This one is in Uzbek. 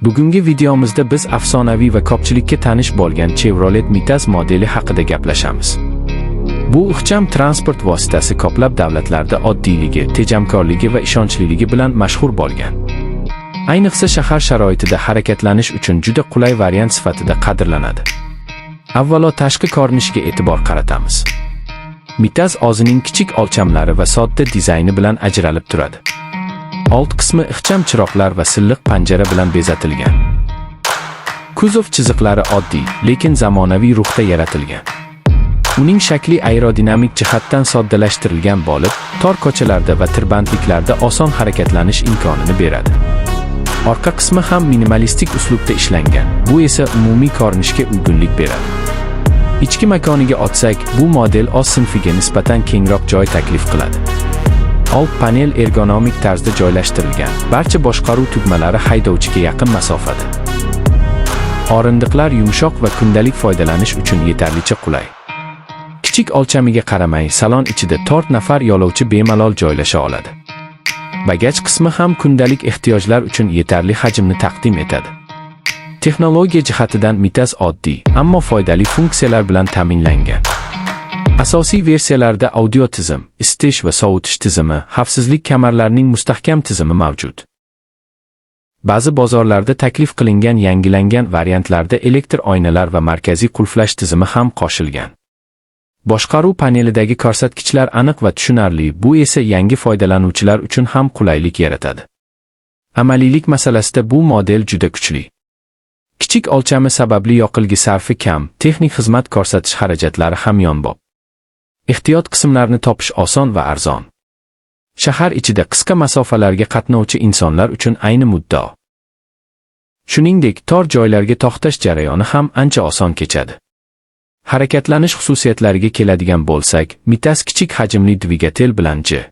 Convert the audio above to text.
Bugungi videomizda biz afsonaviy va ko'pchilikka tanish bo'lgan Chevrolet Mitas modeli haqida gaplashamiz. Bu ixcham transport vositasi ko'plab davlatlarda oddiyligi, tejamkorligi va ishonchliligi bilan mashhur bo'lgan. Ayniqsa shahar sharoitida harakatlanish uchun juda qulay variant sifatida qadrlanadi. Avvalo tashqi ko'rinishiga e'tibor qaratamiz. Mitas o'zining kichik o'lchamlari va sodda dizayni bilan ajralib turadi. Old qismi ixcham chiroqlar va silliq panjara bilan bezatilgan. Kuzov chiziqlari oddiy, lekin zamonaviy ruhda yaratilgan. Uning shakli aerodinamik jihatdan soddalashtirilgan bo'lib, tor ko'chalarda va tirbandliklarda oson harakatlanish imkonini beradi. Orqa qismi ham minimalistik uslubda ishlangan. Bu esa umumiy ko'rinishga uyg'unlik beradi. Ichki makoniga o'tsak, bu model o'z sinfiga nisbatan kengroq joy taklif qiladi. Old panel ergonomik tarzda joylashtirilgan. Barcha boshqaruv tugmalari haydovchiga yaqin masofada. O'rindiqlar yumshoq va kundalik foydalanish uchun yetarlicha qulay. Kichik o'lchamiga qaramay, salon ichida 4 nafar yo'lovchi bemalol joylasha oladi. Bagaj qismi ham kundalik ehtiyojlar uchun yetarli hajmni taqdim etadi. Texnologiya jihatidan Mitas oddiy, ammo foydali funksiyalar bilan ta'minlangan. Asosiy versiyalarda audio tizim, isitish va sovutish tizimi, xavfsizlik kamarlarining mustahkam tizimi mavjud. Ba'zi bozorlarda taklif qilingan yangilangan variantlarda elektr oynalar va markaziy qulflash tizimi ham qo'shilgan. Boshqaruv panelidagi ko'rsatkichlar aniq va tushunarli, bu esa yangi foydalanuvchilar uchun ham qulaylik yaratadi. Amaliylik masalasida bu model juda kuchli. Kichik o'lchami sababli yoqilg'i sarfi kam, texnik xizmat ko'rsatish xarajatlari hamyonbop. Ehtiyot qismlarni topish oson va arzon. Shahar ichida qisqa masofalarga qatnovchi insonlar uchun ayni muddao. Shuningdek, tor joylarga to'xtash jarayoni ham ancha oson kechadi. Harakatlanish xususiyatlariga keladigan bo'lsak, Mitas kichik hajmli dvigatel bilan J.